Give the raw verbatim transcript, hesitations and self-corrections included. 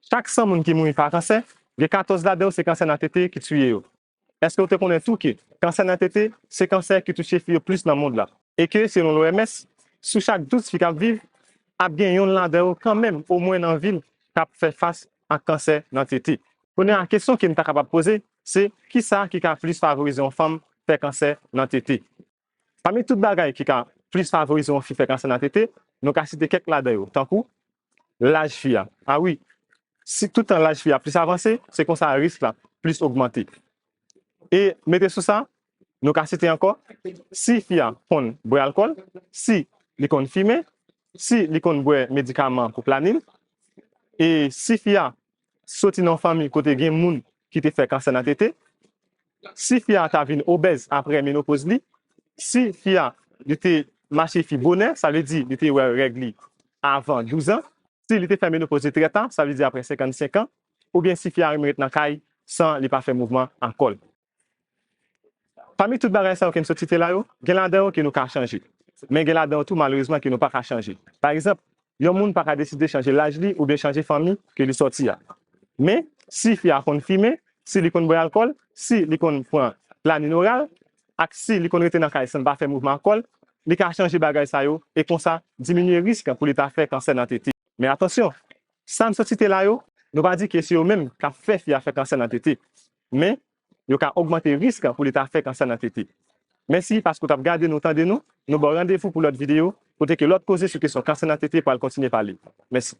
Chak san moun ki mouri pa kansè, gen katòz ladan yo se kansè nan tete ki tiye yo. Èske w te konnen tou ke kansè nan tete se kansè ki touche fi yo plis nan mond la? E ke, selon l'O M S, sou chak douz fi k ap viv, ap gen yonn ladan yo kanmenm, omwen nan vi l, k ap fè fas ak kansè nan tete. Kounye a, kesyon ke n ta kapab poze, se kisa ki ka plis favorize yon fanm fè kansè nan tete? Pami tout bagay ki ka plis favorize yon fi fè kansè nan tete, nou ka site kèk ladan yo, tankou laj fi a. A wi, si toutan laj fi a plis avanse, se konsa risk la plis ogmante. E mete sou sa, nou ka site ankò, si fi a konn bwè alkòl, si li konn fimen, si li konn bwè medikaman pou planin, e si fi a soti nan yon fanmi kote gen moun ki te fè kansè nan tete, si fi a ta vin obèz apre menopoz li, si fi a li te mache fi bonè, sa vle di li te wè règ li avan douz an, si li te fè menopoz li trè ta, sa vle di apre senkannsenk an, oubyen si fi a renmen ret nan kay san li pa fè mouvman ak kò l. Pami tout bagay sa yo ke n sot site la yo, gen ladan yo ke nou ka chanje. Men gen ladan yo tou, malerezman, ke nou pa ka chanje. Pa egzanp, yon moun pa ka deside chanje laj li oubyen chanje fanmi ke li sòti a. Men, si fi a konn fimen, si li konn bwè alkòl, si li konn pran planin oral, ak si li konn rete nan kay san l pa fè mouvman ak kò l, li ka chanje bagay sa yo e konsa diminye risk pou li ta fè kansè nan tete. Men atansyon, sa n sot site la yo, nou pa di ke se yo menm k ap fè fi a fè kansè nan tete. Men, yo ka ogmante risk pou li ta fè kansè nan tete. Mèsi paske w t ap gade nou, tande nou. Nou ba w randevou pou lòt videyo, kote ke lòt koze sou kesyon kansè nan tete pral kontinye pale. Mèsi.